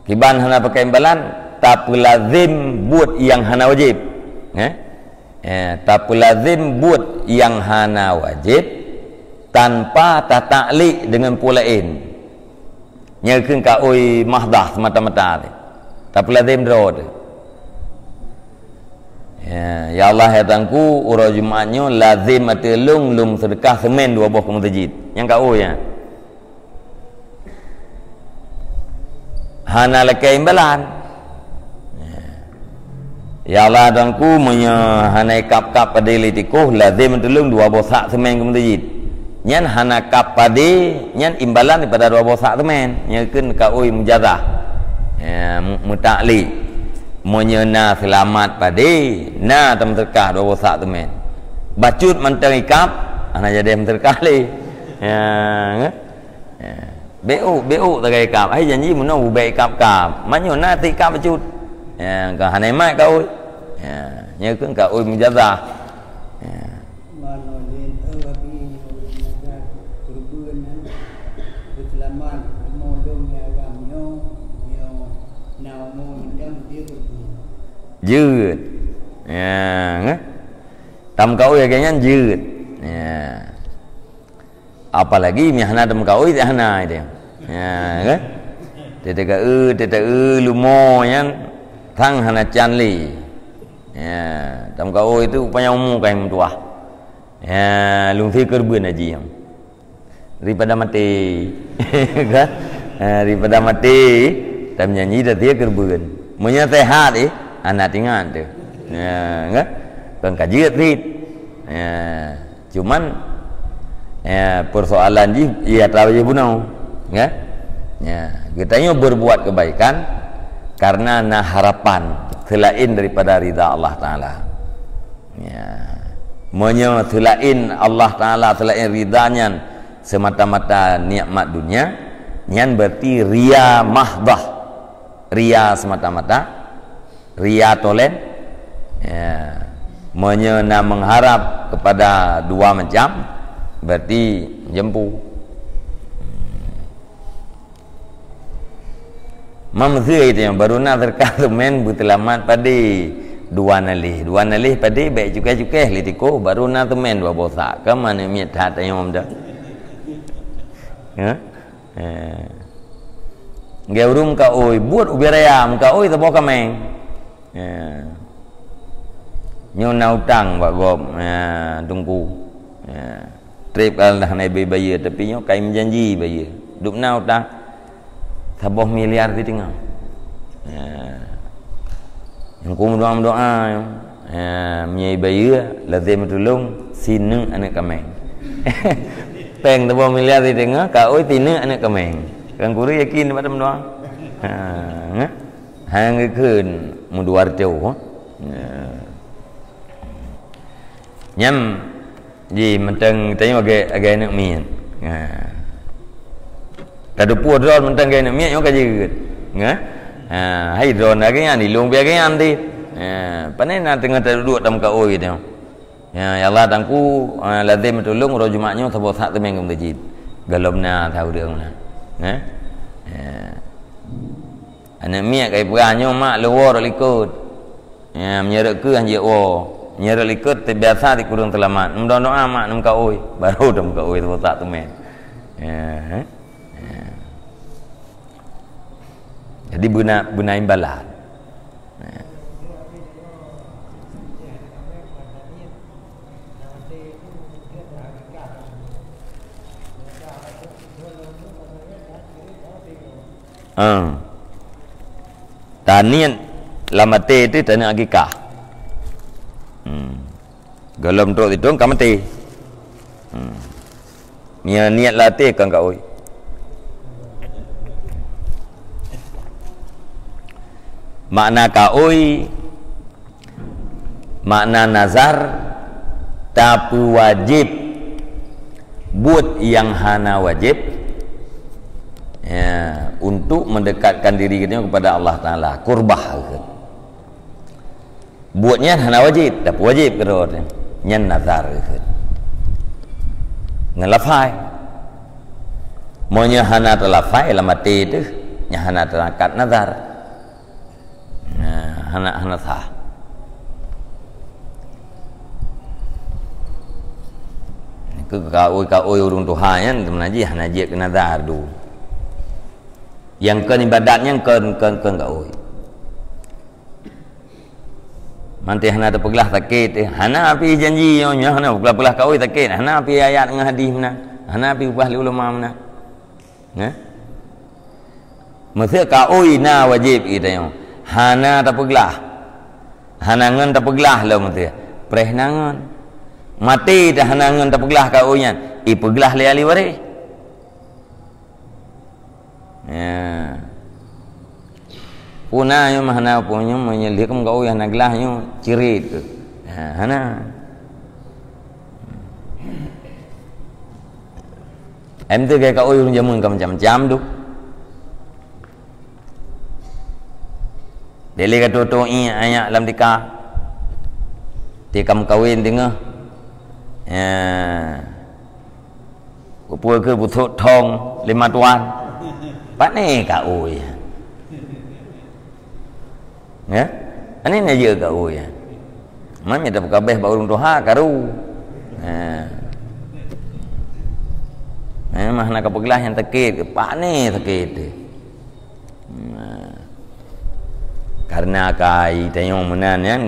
Kiban hana pakai imbalan, tapeulazem buet nyang hana wajéb. Eh? Eh, tapeulazem buet nyang hana wajéb tanpa tataklid deungon peue laén. Nyan kheun kaôi mahdah semata-mata teuh. Tapeulazem droe teuh. Ya, ya Allah, ya Tuhanku, uroe Jumat nyoe lazem ateueh lôn, lôn seudeukah seumén dua boh keu meuseujid. Nyan kaôi nyan. Hana lakée imbalan. Ya Allah, Tuhanku, meunyoe hana ikab-kab padé lé tikoh, lazem ateueh lôn dua boh sak seumén keu meuseujid. Nyan hana kab padé, nyan imbalan daripada dua boh sak seumén. Nyan kheun kaôi mujazah. Ya, mu-, mutaklid. Meunyoe na seulamat padé, na tameuseudeukah dua boh sak seumén. Bacut mantong ikab, hana jadi meuseudeukah lé. Ya, kan? Ya. Bék ôk, bék ôk tagai kab. Hai janji meunoe ubak kab-kab. Meunyoe na teuk kab bacut. Ya, ka hana mat kaôi. Ya, nyan kheun kaôi mujazah. Ya. Manoe lé, eh, Abi, nyoe ureueng mujazah keureubeuen nyan beuseulamat, rumoh lôn nyang agam nyoe, nyoe na umu nyang dia keureubeuen. Jeuet. Ya, ngeh? Tameukaôi lagée nyan jeuet. Ya. Apalagi meuhana tameukaôi, tak hana itu. Ya, kan? Teuka-eu, teuka-eu lumo nyan sang hana can lé. Ya, tameukaôi itu upaya umu ka nyang meutuah. Ya, lungsi keureubeuen haji nyang. Daripada maté. Kan? Ha, daripada maté, tameujanji dah dia keureubeuen. Meunyoe sehat, eh, hana teuingat tu. Ya, kan? Kon ka jeuet cit. Ya. Cuman, ya, persoalan jih, iya tahu jih bunoe, ya. Ya, geutanyoe berbuat kebaikan karena na harapan selain daripada ridha Allah Taala. Ya. Meunyoe selain Allah Taala, selain ridha nyan semata-mata nikmat dunia, nyan berarti ria mahdah. Ria semata-mata. Ria tolen. Ya. Meunyoe na mengharap kepada dua macam, berarti jempu. Mam seuh itu nyang baru na teuka seumén beuseulamat padé dua nalih. Dua nalih padé bék cukéh-cukéh lé tikoh, baru na seumén dua boh sak. Ka mana miet that nyom dah. Ya? Eh. Geu ureueng kaôi, buet ubé raya, meukaôi saboh kaméng. Ya. Nyoe na utang bak gob, ya, Teungku. Ya. Trép ka lheueh hana bayeue, tapi nyoe ka meujanji bayeue. Dum na utang saboh miliar siteungoh. Ya. Nyang ku meudoa-meudoa, ya, meunyoe bayeue, lazem tulông sineuk aneuk kaméng. Péng saboh miliar siteungoh, kaôi sineuk aneuk kaméng. Kan kuri yakin dapat meudoa. Ha, ngeh? Hana geukheun meudua reutôh. Ya. Nyan jih mantong tanyoe lagèe, lagèe aneuk miet. Ha. Ka dupeue droe mantong lagèe aneuk miet nyoe ka jeuet. Nyan. Ha, hai droe lagèe nyan, ilông pih lagèe nyan deh. Ha, pane na teungoh taduek-duek tameukaôi tanyoe. Ya, ya Allah, Teungku, ha, lazem tulông uroe Jumat nyoe saboh sak teumèe keu meuseujid. Gohlom na sa ureueng na. Eh? Ya. Aneuk miet ka ipeugah, "Nyoe mak, lôn woe rot likot." Ya, meunyoe rot keue han jeuet woe. Meunyoe rot likot teubiasa sikureueng seulamat. Meudoa-doa mak neumeukaôi. Baru neumeukaôi teubotak teumé. Ya, eh? Ya. Jadi beuna, beuna imbalan. Ya. Ha. Taniet lam até teuh taniet akikah. Hmm. Gohlom trok sidong ka maté. Hmm. Nia niet lam até kon kaôi. Makna kaôi, makna nazar, tapeuwajéb buet nyang hana wajéb, ya, untuk mendekatkan diri geutanyoe kepada Allah Taala, kurbah, kheun. Buet nyan hana wajéb, tapeuwajéb keudroe nyan, nazar, kheun. Ngon lafai. Meunyoe hana teulafai lam até teuh, nyan hana teulakab nazar. Nah, hana, hana sah. Keu kaôi-kaôi ureuëng tuha nyan, seubeuna jih hana jeuet keu nazar du. Nyang kon ibadat nyan kon, kon, kon kaôi. Manté hana tapeuglah sakét, eh, hana pih janji nyoe, nyoe hana peuglah-peuglah kaôi sakét, hana pih ayat ngon hadis meunan, hana pih peugah lé ulama meunan. Neh? Meuseu kaôi na wajéb geutanyoe. Hana tapeuglah. Hana ngon tapeuglah lom meuseu. Preh na ngon. Maté dah hana ngon tapeuglah kaôi nyan. Ipeuglah lé ahli waréh. Ya. Puna nyoe mah hana peue nyoe meunyoe lheueh kaôi hana glah nyoe cirit. Ya, hana. Em teuh gaya kaôi ureuëng jameun ka macam-macam tu. Dek lé ka tutoe ié ayak lam tika. Ti kam kawin teungoh. Ya. Peue keu busok thong lima tuan. Pane kaôi. Ya? Ani na jeuet kaôi. Man mita peukabeh bak ureuëng tuha karu. Ha. Memang na kapeuglah nyang sakét, pane sakét. Nah. Karena kai tayong meunan nyan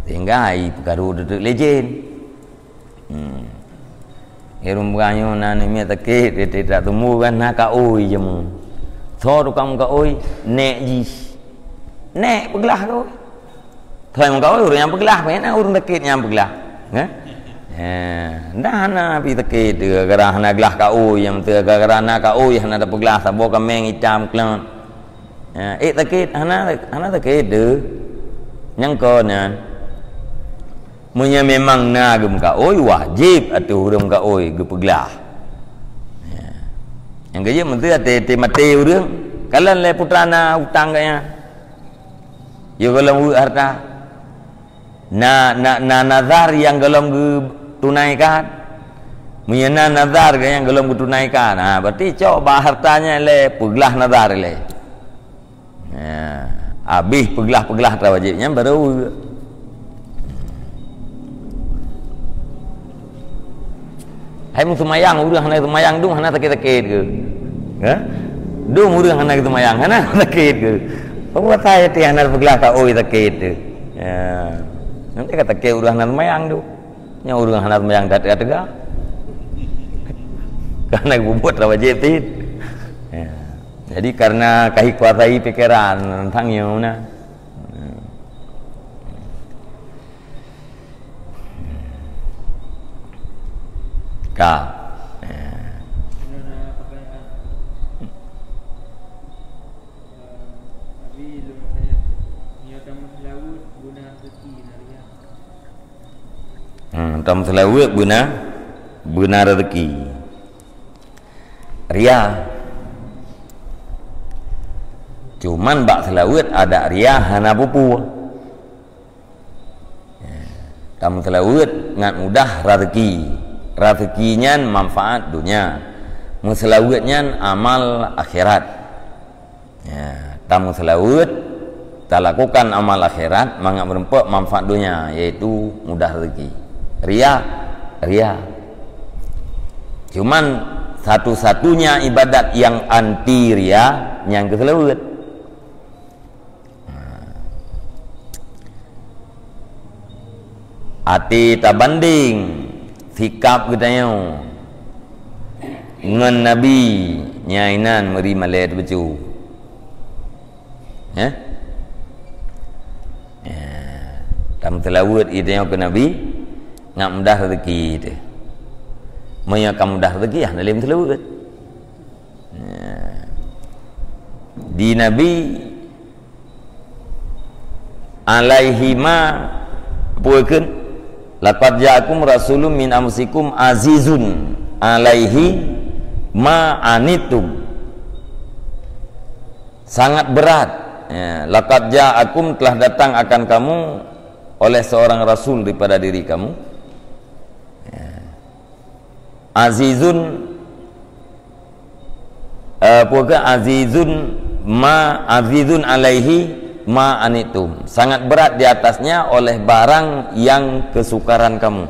sehingga ai peukaru teuteuek lé jén. Hmm. Irung beurangah nyoe na aneuk miet sakét, dia tidak tumbuh kan na kaôi jameun. Soe tukang meukaôi, nek jih. Nek peuglah kaôi. Soe meukaôi ureuëng nyang peuglah, meunan ureuëng sakét nyang peuglah. Kan? Eh, dah hana pi sakét gara-gara hana glah kaôi nyang beutôi gara-gara na kaôi hana tapeuglah saboh kaméng itam kleuet. Eh, ék sakét hana, hana sakét deuh. Nyang kon nyan. Meunyoe memang na geumeukaôi, wajéb ateueh ureuëng meukaôi geupeuglah. Ya. Nyang keujeuet meuseu até-até maté ureuëng, kalon lé putra na utang gaya. Yo golom weuek harta. Na, na, na nazar nyang golom geutunaikan. Meunyoe na nazar nyang golom geutunaikan, ha, berarti cok bak harta nyan lé peuglah nazar lé. Ya, habéh peuglah-peuglah tawajéb nyan baru. Hai meuseumayang, ureuëng hana seumayang dum hana sakét-sakét ke? Ha? Dum ureuëng hana seumayang, hana sakét ke? Apa saya teh hana peuglah kaôi sakét tu? Ya. Nanti kata ke ureuëng hana seumayang tu. Nya ureuëng hana seumayang dak teuga-teuga. Karena bubuet tawajéb cit. Ya. Jadi karena kahi kuasai pikiran tang nyoe na. Ka. Hmm, tam seulaweuet beuna, beuna rezeki. Ria. Cuman bak seulaweuet adak ria hana pupue. Tam seulaweuet ngat mudah rezeki. Rezeki nyan manfaat dunia. Meuseulaweuet nyan amal akhirat. Ya, tameuseulaweuet, talakukan amal akhirat mangat meureumpok manfaat donya, yaitu mudah rezeki. Ria, ria. Cuman satu-satunya ibadat yang anti ria nyang keuseulaweuet. Até tabandeng sikap geutanyoe ngon Nabi, nyan inan meuri malée teubeujeuet. Ya? Ya. Tameuseulaweuet geutanyoe keu Nabi, ngat mudah rezeki teuh. Meunyoe ka mudah rezeki, hana lé meuseulaweuet. Ya. Di Nabi alaihi ma, apa kheun? "Laqad ja'akum rasulun min anfusikum azizun alaihi ma anittum." Sangat berat. Ya, "Laqad ja'akum," telah datang akan kamu oleh seorang rasul daripada diri kamu. Ya. Azizun, eh, apa kheun? Azizun ma, azizun alaihi ma anittum. Sangat berat di atasnya oleh barang yang kesukaran kamu.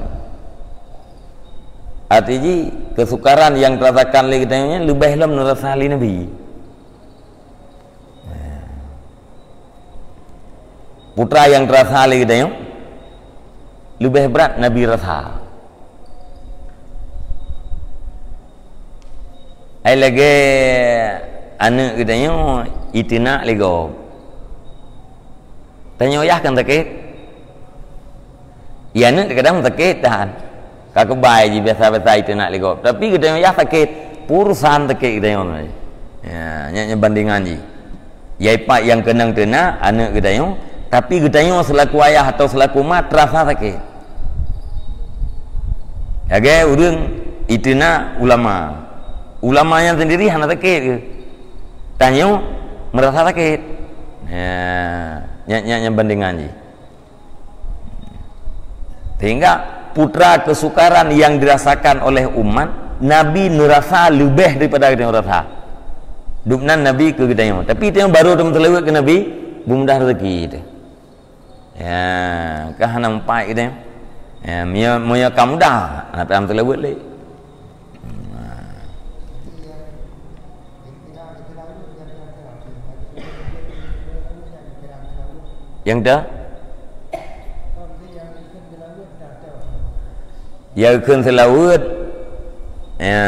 Arti jih, kesukaran yang terasakan lé geutanyoe nyan leubeh lom neurasa lé Nabi. Putra nyang teurasa lé geutanyoe, leubeh brat Nabi rasa. Hai lagée aneuëk geutanyoe iteunak lé gob. Tanyoe yah kan sakét? Ya, aneuëk kadang sakét tahan. Ka keubai jih biasa-biasa iteunak lé gob. Tapi geutanyoe yah sakét, pur san sakét geutanyoe. Ya, nyan, nyan bandingan jih. Ya, ipat nyang keunong teunak aneuëk geutanyoe, tapi geutanyoe seulaku ayah atau seulaku ma terasa sakét. Lagée ureuëng iteunak ulama. Ulama nyan sendiri hana sakét keu? Tanyoe meurasa sakét. Ya, nyan, nyan, nyan bandingan jih. Sehingga putra kesukaran yang dirasakan oleh umat, Nabi neurasa leubeh daripada geutanyoe rasa. Dubnan Nabi keu geutanyoe. Tapi tanyoe barô tameuseulaweuet keu Nabi, beumudah rezeki teuh. Ya, ka hana mupat geutanyoe. Ya, meunyoe, meunyoe ka mudah, hana payah meuseulaweuet lé. Nyang dah? Ya, kheun seulaweuet. Ya.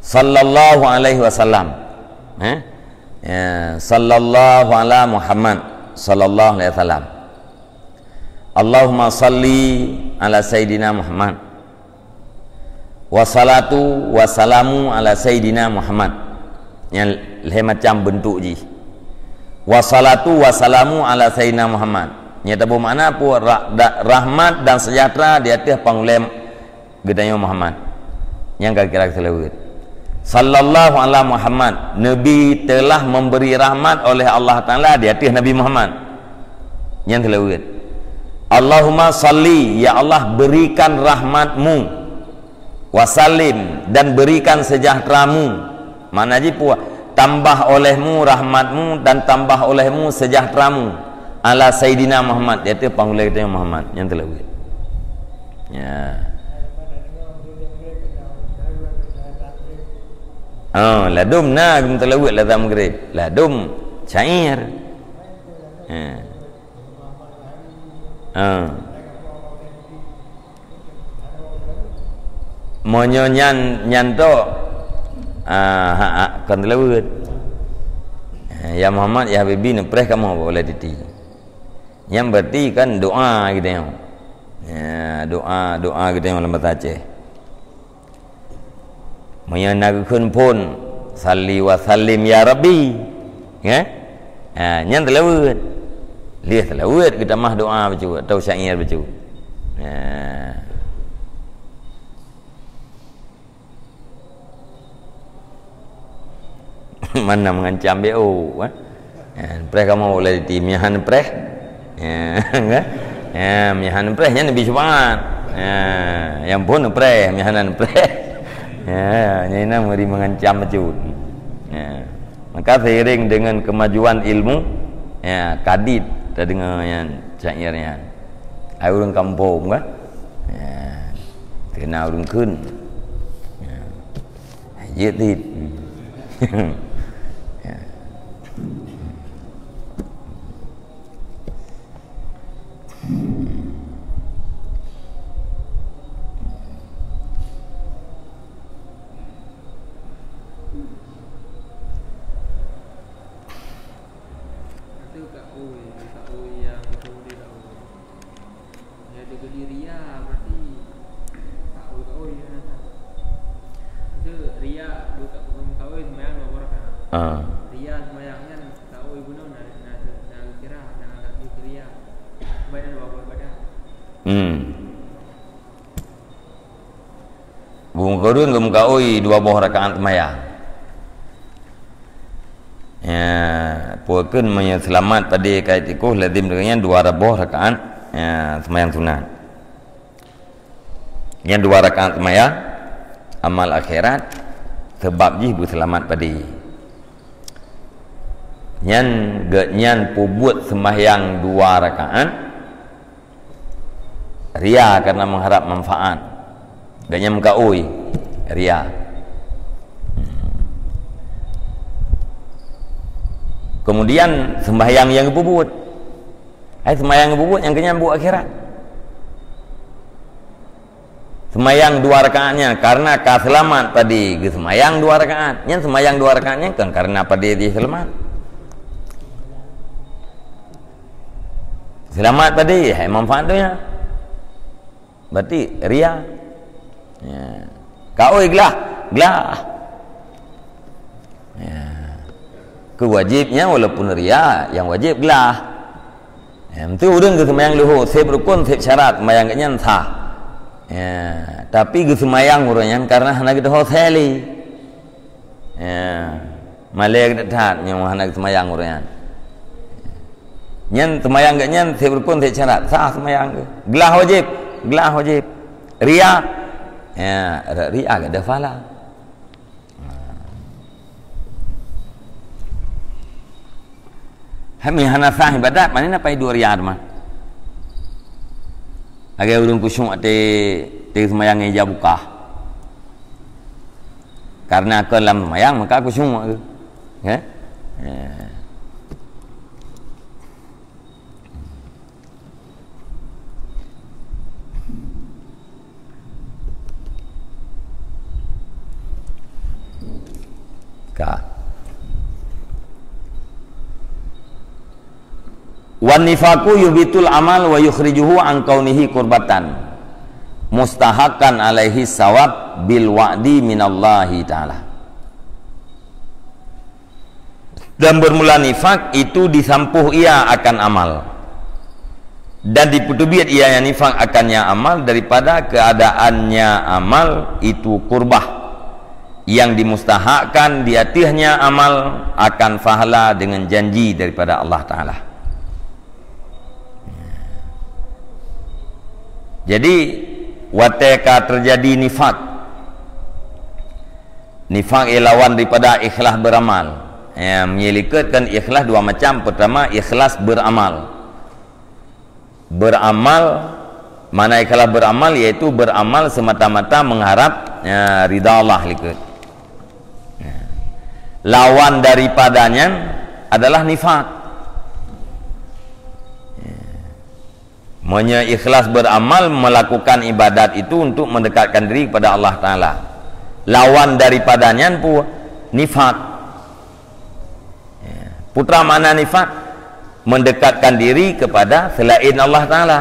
Sallallahu alaihi wasallam. Eh? Ya, sallallahu ala Muhammad. Sallallahu alaihi wasallam. Allahumma salli ala Sayyidina Muhammad. Wassalatu wassalamu ala Sayyidina Muhammad. Nyan lhée macam beuntuk jih. Wassalatu wassalamu ala Sayyidina Muhammad. Nyan teupeue makna peue? Ra-, da-, rahmat dan sejahtera di ateueh panghulée geutanyoe Muhammad. Nyang ka kira seulaweuet. Sallallahu ala Muhammad. Nabi telah memberi rahmat oleh Allah Taala di ateueh Nabi Muhammad. Nyang seulaweuet. Allahumma salli, ya Allah, berikan rahmat-Mu. Wa sallim, dan berikan sejahtera-Mu. Makna jih peue? Tambah oleh-Mu rahmat-Mu dan tambah oleh-Mu sejahtera-Mu ala Sayyidina Muhammad, yaitu panghulée geutanyoe Muhammad nyang teuleueh. Ya. Oh, ladum na geuteuleueh ladam Maghrib. Ladum syair. Ya. Ha. Meunyoe nyan, nyan tok, ah, ha, ha, kon teuleuweuet. Ya Muhammad, ya Habibi, neupreh kamoe bak ulée titi. Nyan berarti kan doa geutanyoe. Ya, doa, doa geutanyoe lam bahasa Aceh. Meunyoe na geukheun phon, "Salli wa sallim ya Rabbi." Ya? Ha, nyan teuleuweuet. Lheueh teuleuweuet geutamah doa bacut atau syair bacut. Ya. Mana mengancam B O, eh? Ya, preh kamoe ulée titi, meunyoe han preh. Ya, kan? Ya, meunyoe han preh nyan neubi seumangat. Ya, nyang phon neupreh, meunyoe han preh. Ya, nyan na meuri mengancam bacut. Ya. Maka seiring dengan kemajuan ilmu, ya, kadit tadeungoe nyan syair nyan. Hai ureueng kampung kan? Ya. Kena ureueng kheun. Ya. Jeuet dit. Ya. Ya, dia beli ria, berarti tak oi, tak oi, ya, tak. Itu ria, bukan, bukan kawin, sembahyang dua boh rakaat. Ah. Ria sembahyang nyan, tak oi bunoe, na, na, na kira, na, na, na ria. Sembahyang dua boh ibadah. Hmm. Bungkôh ureueng geumeukaôi dua boh rakaat seumayang. Ya, peue kheun meunyoe seulamat padé ka itikoh, lazim deungon nyan dua boh rakaat, ya, seumayang sunat. Nyan dua rakaat seumayang amal akhirat, sabab jih beuseulamat padé. Nyan geuh nyan peubuet seumayang dua rakaat, ria karena mengharap manfaat. Gobnyan meukaôi, ria. Kemudian sembahyang nyang geupeubuet. Hai sembahyang geupeubuet nyang keu nyan buet akhirat. Sembahyang dua rakaat nyan karena ka seulamat padé geuseumayang dua rakaat. Nyan sembahyang dua rakaat nyan kan karena padé jih seulamat. Seulamat padé, hai manfaat donya. Berarti ria. Ya. Kaôi glah, glah. Ya. Keu wajéb nyan walaupun ria, nyang wajéb glah. Ya, meunteue ureueng geuseumayang leuhô, seb rukon, seb syarat, seumayang geuh nyan sah. Ya, tapi geuseumayang ureueng nyan karena hana geuteuho seli. Ya, malée that-that nyang hana geuseumayang ureueng nyan. Nyan seumayang geuh nyan seb rukon, seb syarat, sah seumayang geuh. Glah wajéb, glah wajéb. Ria, ya, ria geuh ada pahala. Hai meuhana sah ibadat, meunan na pai dua ria teuma. Lagée ureueng khusyuk até, até seumayang ija bukah. Karena kon lam seumayang maka khusyuk. Ya? Ya. Ka. Wan nifaqu yuhbitul amal wa yukhrijuhu an kaunihi qurbatan mustahaqqan alaihi sawab bil wa'di minallahi ta'ala. Dan bermula nifak itu disampoh ia akan amal, dan dipeuteubiet ia nyang nifak akan nyang amal daripada keadaannya amal itu kurbah, yang dimustahakkan di ateuehnya amal akan pahala dengan janji daripada Allah Ta'ala. Jadi, watée ka teujadi nifak, nifak ia lawan daripada ikhlas beuramal. Ya, meunyelikotkan ikhlas dua macam. Pertama, ikhlas beuramal. Beuramal, makna ikhlas beuramal yaitu beuramal semata-mata mengharap, ya, ridha Allah likot. Ya. Lawan daripada nyan adalah nifak. Ya. Meunyoe ikhlas beuramal, melakukan ibadat itu untuk mendekatkan diri kepada Allah Ta'ala. Lawan daripada nyan pu nifak. Ya. Putra makna nifak, mendekatkan diri kepada selain Allah Ta'ala.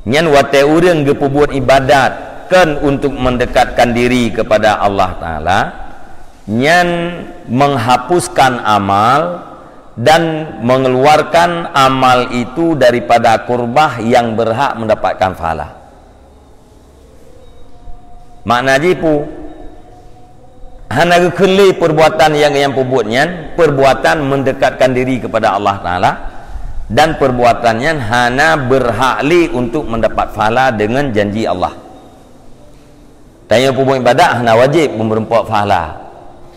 Nyan watée ureuëng geupeubuet ibadat kon untuk mendekatkan diri kepada Allah Ta'ala, nyan menghapuskan amal dan mengeluarkan amal itu daripada kurbah yang berhak mendapatkan pahala. Makna jih pu, hana geukheun lé perbuatan nyang, nyang peubuet nyan, perbuatan mendekatkan diri kepada Allah Ta'ala, dan perbuatan nyan hana berhak lé untuk mendapat pahala dengan janji Allah. Tanyoe peubuet ibadat hana wajéb meureumpok pahala.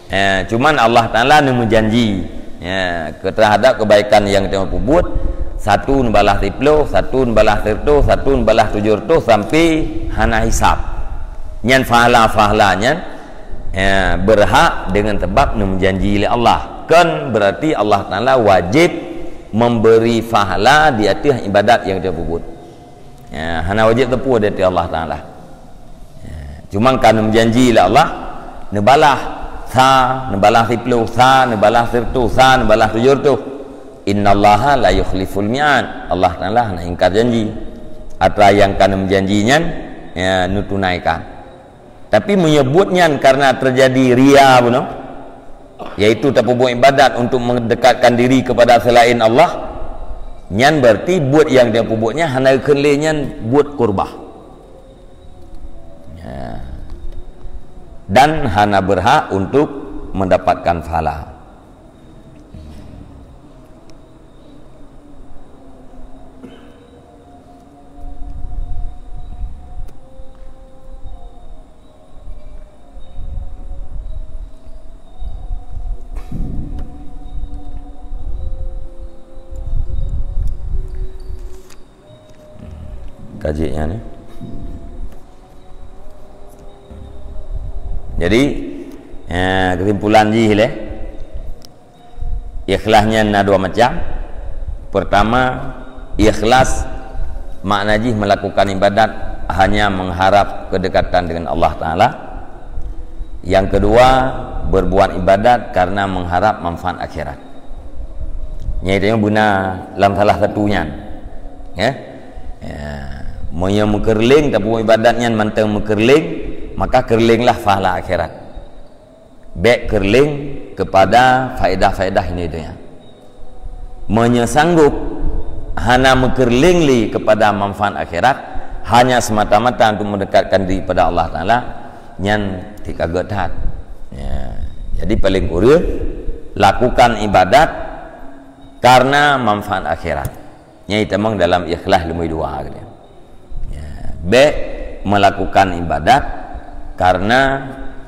Eh, cuman Allah Taala neumeujanji, ya, ke terhadap kebaikan nyang tanyoe peubuet, satu neubalah siplôh, satu neubalah sireutoh, satu neubalah tujoh reutoh sampai hana hisab. Nyan pahala-pahala nyan, ya, berhak dengan sebab neumeujanji lé Allah. Kon berarti Allah Taala wajéb memberi pahala di ateueh ibadat nyang tanyoe peubuet. Ya, hana wajéb teupeu di ateueh Allah Taala. Ya, cuma ka neumeujanji lé Allah, neubalah sa, neubalah siplôh sa, neubalah sireutoh sa, neubalah tujoh reutoh. Innallaha la yukhliful mi'ad. Allah Taala hana ingkar janji. Atra nyang ka neumeujanji nyan, ya, neutunaikan. Tapi meunyoe buet nyan karena terjadi ria bunoe, yaitu tapeubuet ibadat untuk mendekatkan diri kepada selain Allah, nyan berarti buet nyang tapeubuet nyan hana geukheun lé nyan buet kurbah. Ya. Dan hana berhak untuk mendapatkan pahala. Kaji nyan ni. Jadi, eh, kesimpulan jih lé, ikhlas nyan na dua macam. Pertama, ikhlas makna jih melakukan ibadat hanya mengharap kedekatan dengan Allah Taala. Yang kedua, berbuat ibadat karena mengharap manfaat akhirat. Nyan itu yang beuna lam salah satu nyan. Ya. Ya. Meunyoe meukeureuléng, tapeubuet ibadat nyan mantong meukeureuléng, maka keureulénglah pahala akhirat. Bék keureuléng kepada faedah-faedah ini dunia. Meunyoe sanggup hana meukeureuléng lé kepada manfaat akhirat, hanya semata-mata untuk mendekatkan diri pada Allah Taala, nyan tika gét that. Ya. Jadi paling kureueng, lakukan ibadat karena manfaat akhirat. Nyan itamong dalam ikhlas lumboi dua, kata. Ya, bék melakukan ibadat karena,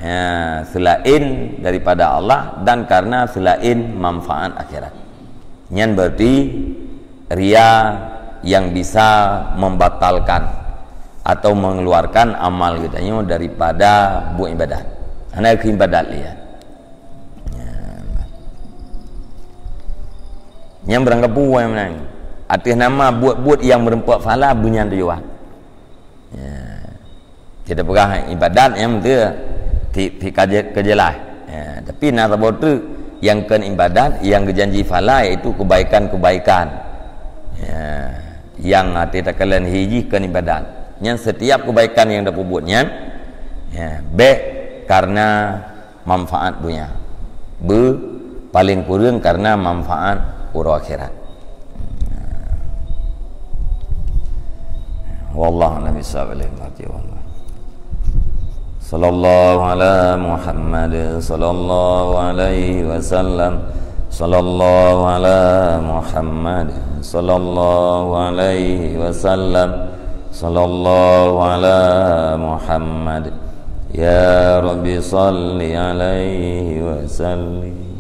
ya, selain daripada Allah dan karena selain manfaat akhirat. Nyan berarti ria yang bisa membatalkan atau mengeluarkan amal geutanyoe daripada buet ibadat. Hana keu ibadat lé, ya. Ya. Nyang beurangkapeue nyang meunan. Ateueh nama buet-buet nyang meureumpok pahala beunyan tujuan. Ya. Kita peugah ibadat nyang beutôi ti, ti ka je-, ka jeulaih. Ya, tapi na saboh treuk nyang kon ibadat, nyang geujanji pahala, yaitu kebaikan-kebaikan. Ya, nyang até takalon hiji kon ibadat. Nyan setiap kebaikan nyang tapeubuet nyan, ya, bék karena manfaat dunia. Be, paling kureueng karena manfaat uroe akhirat. Wallahu a'lam bishawab. Sallallahu ala Muhammad, sallallahu alaihi wasallam. Sallallahu ala Muhammad, sallallahu alaihi wasallam. Sallallahu ala Muhammad. Ya Rabbi, salli alaihi wa sallim.